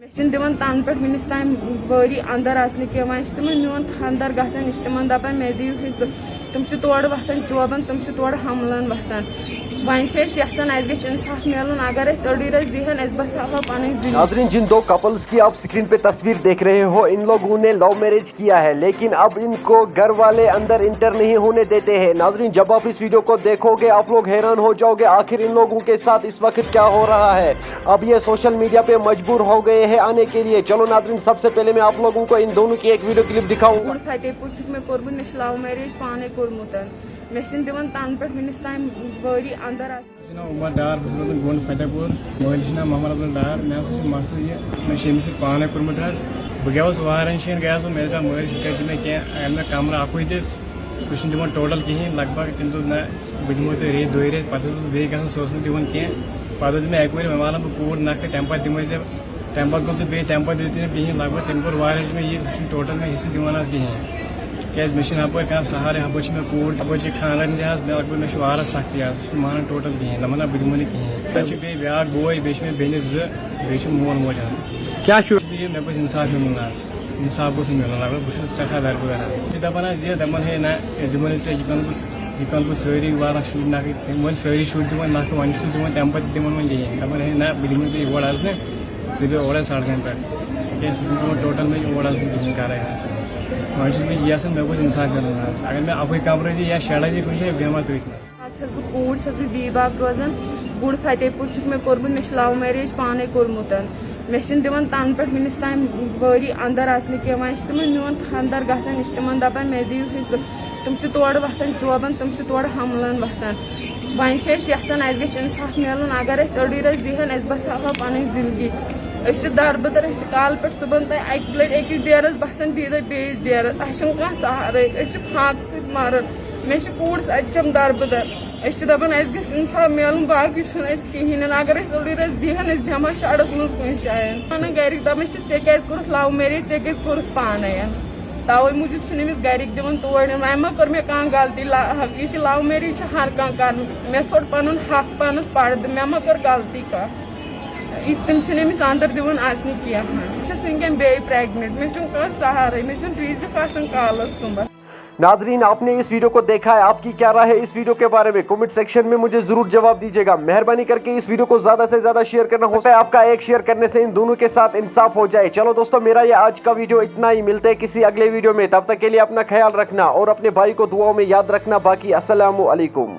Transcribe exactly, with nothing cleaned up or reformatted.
أسۍ چھِنہٕ دِوان تَنہٕ پٮ۪ٹھ وٕنِس تام وٲری اَندَر اَژنہٕ کینٛہہ۔ وۄنۍ چھِ تِمَن میون خانٛدار گژھان، أسۍ چھِ تِمَن دَپان، "مےٚ دِیِو حِصہٕ۔" تِم چھِ تورٕ وۄتھان چوبَن، تِم چھِ تورٕ حملَن وۄتھان۔ وۄنۍ چھِ أسۍ یَژھان، اَسہِ گژھِ اِنصاف میلُن۔ اگر اَسہِ أڑٕے رَژھ دیٖہَن، أسۍ بَساوہو پَنٕنۍ زِندگی۔ ناظرین، جن دو کپلز کی آپ سکرین پہ تصویر دیکھ رہے ہو، ان لوگوں نے لو میرج کیا ہے، لیکن اب ان کو گھر والے اندر انٹر نہیں ہونے دیتے ہیں۔ ناظرین، جب آپ اس ویڈیو کو دیکھو گے، آپ لوگ حیران ہو جاؤ گے، آخر ان لوگوں کے ساتھ اس وقت کیا ہو رہا ہے۔ اب یہ سوشل میڈیا پہ مجبور ہو گئے ہیں آنے کے لیے۔ چلو ناظرین، سب سے پہلے میں آپ لوگوں کو ان دونوں کی ایک ویڈیو کلپ دکھاؤں گا۔ گُنٛڈ فتح پوٗر چھُکھ مےٚ کوٚرمُت، مےٚ چھِ لو میریج پانے کوٚرمُت۔ مےٚ چھِنہٕ دِوان تَنہٕ پٮ۪ٹھ وٕنِس تام وٲری اَندَر اَژنہٕ۔ مےٚ چھُ ناو عمر ڈار، بہٕ چھُس روزان گُنٛڈ فتح پوٗر۔ مٲلِس چھُ ناو محمد عبدال ڈار۔ مےٚ ہسا چھُ مسلہٕ یہِ، مےٚ چھُ أمِس سۭتۍ پانے کوٚرمُت حظ۔ بہٕ گٔیوس واریاہن جاین، گٔیوس بہٕ، مےٚ دوٚپ مٲلۍ سۭتۍ کَرِ نہٕ مےٚ کینٛہہ، اگر مےٚ کمرٕ اکُے دِ، سُہ چھُنہٕ دِوان ٹوٹل کِہینۍ۔ لگ بگ تٔمۍ دوٚپ، "نہ، بہٕ دِمو تۄہہِ ریٚتۍ دۄیہِ ریٚتۍ۔" پتہٕ اوسُس بہٕ بیٚیہِ گژھان، سُہ اوس نہٕ دِوان کینٛہہ۔ پتہٕ دوٚپ تٔمۍ اکہِ ؤری، "وۄنۍ والہٕ بہٕ کوٗر نکھٕ، تمہِ پتہٕ دِمے ژےٚ۔" تمہِ پتہٕ گوٚو سُہ بیٚیہِ، تمہِ پتہٕ دیُت تٔمۍ کِہینۍ۔ لگ بگ تٔمۍ کوٚر واریاہ، مےٚ یہِ، سُہ چھُنہٕ ٹوٹل مےٚ حصہٕ دِوان حظ کِہینۍ۔ کیازِ مےٚ چھُنہٕ ہپٲرۍ کانٛہہ سہارٕ، ہپٲرۍ چھِ مےٚ کوٗر، ہپٲرۍ چھِ خانٛدارِنۍ تہِ حظ، مےٚ لگ بگ مےٚ چھُ واریاہ سختی حظ، سُہ چھُنہٕ مانان ٹوٹل کِہینۍ، دپان، "نہ، بہٕ دِمو نہٕ کِہینۍ۔" تَتہِ چھِ بیٚیہِ بیٛاکھ بوے، بیٚیہِ چھِ مےٚ بیٚنہِ زٕ، بیٚیہِ چھُ مول موج حظ۔ کیٛاہ چھُ؟ یہِ مےٚ گوٚژھ اِنصاف میلُن حظ، اِنصاف گوٚژھ مےٚ میلُن، اگر بہٕ چھُس سٮ۪ٹھاہ دربٕدر حظ۔ یہِ چھِ دپان حظ، یہِ دپان، "ہے نہ، أسۍ دِمو نہٕ ژےٚ، یہِ کَنہٕ بہٕ، یہِ کَنہٕ بہٕ سٲری والان شُرۍ نَکھٕ، یِم وۄنۍ سٲری شُرۍ دِوان نَکھٕ، وۄنۍ چھُس دِوان تَمہِ پَتہٕ تہِ دِمَن وۄنۍ کِہیٖنۍ۔" دپان، "ہے نہ، بہٕ دِمہٕ نہٕ ژےٚ یور اَژنہٕ، ژٕ بیٚہہ اورَے سڑکَن پٮ۪ٹھ، تِکیٛازِ ژٕ چھُکھ دِوان ٹوٹل مےٚ یور اَژنہٕ کِہیٖنۍ کَرٕے حظ۔ وۄنۍ چھُس بہٕ یَژھان، مےٚ گوٚژھ اِنصاف میلُن حظ، اگر مےٚ اَکُے کَمرٕ دِ یا شیڈَے دِ کُنہِ جایہِ، بیٚہمہٕ ہا تٔتھۍ منٛز۔" آز چھَس بہٕ کوٗر، چھَس بہٕ بی باغ روزان۔ گُنٛڈ فتح پوٗر چھُکھ مےٚ کوٚرمُت، مےٚ چھِ لو میریج پانے کوٚرمُت۔ مےٚ چھِنہٕ دِوان تَنہٕ پٮ۪ٹھ وٕنِس تام وٲری اَندَر اَژنہٕ کینٛہہ۔ وۄنۍ چھِ تِمَن میون خانٛدار گژھان، مےٚ چھِ تِمَن دَپان، "مےٚ دِیِو حِصہٕ۔" تِم چھِ تورٕ وۄتھان چوبَن، تِم چھِ تورٕ حملَن وۄتھان۔ وۄنۍ چھِ أسۍ یَژھان، اَسہِ گژھِ اِنصاف میلُن۔ اگر اَسہِ أڑٕے رَژھ دیٖہَن، أسۍ بَساوہو پَنٕنۍ زِندگی۔ أسۍ چھِ دَربٕدَر، أسۍ چھِ کالہٕ پٮ۪ٹھ صُبحَن تام اَکہِ لَٹہِ أکِس ڈیرَس بَسان، بیٚیہِ دۄہہِ بیٚیِس ڈیرَس۔ اَسہِ چھُنہٕ کانٛہہ سہارَے، أسۍ چھِ فاقہٕ سۭتۍ مَران۔ مےٚ چھِ کوٗر سۭتۍ چھَم دَربٕدَر۔ أسۍ چھِ دَپان، اَسہِ گژھِ اِنصاف میلُن، باقٕے چھُنہٕ اَسہِ کِہیٖنۍ نہٕ۔ اگر أسۍ اوٚڑُے رَژھ دیٖہَن، أسۍ بیٚہمہٕ ہا شَڈَس منٛز کُنہِ جایہِ۔ وَنان گَرِکۍ، دَپان چھِ، "ژےٚ کیٛازِ کوٚرُتھ لَو میریج، ژےٚ کیٛازِ کوٚرُتھ پانَے؟" تَوَے موٗجوٗب چھِنہٕ أمِس گَرِکۍ دِوان تور یُن۔ وۄنۍ ما کٔر مےٚ کانٛہہ غلطی؟ لا-، یہِ چھِ لَو میریج، چھِ ہر کانٛہہ کَران۔ مےٚ ژوٚٹ پَنُن حق پانَس پَردٕ، مےٚ ما کٔر غلطی کانٛہہ؟ یہِ، تِم چھِنہٕ أمِس اَندَر دِوان اَژنہٕ کینٛہہ۔ بہٕ چھَس وٕنکٮ۪ن بیٚیہِ پرٛٮ۪گنِنٛٹ، مےٚ چھُنہٕ کانٛہہ سہارَے، مےٚ چھُنہٕ رِزِق آسان کالَس صُبحَس۔ ناظرین، آپ نے اس ویڈیو کو دیکھا ہے، آپ کی کیا رائے ہے اس ویڈیو کے بارے میں؟ کمنٹ سیکشن میں مجھے ضرور جواب دیجیے گا۔ مہربانی کر کے اس ویڈیو کو زیادہ سے زیادہ شیئر کرنا، ہو سکتا ہے آپ کا ایک شیئر کرنے سے ان دونوں کے ساتھ انصاف ہو جائے۔ چلو دوستو، میرا یہ آج کا ویڈیو اتنا ہی، ملتے ہیں کسی اگلے ویڈیو میں، تب تک کے لیے اپنا خیال رکھنا اور اپنے بھائی کو دعاؤں میں یاد رکھنا۔ باقی السلام علیکم۔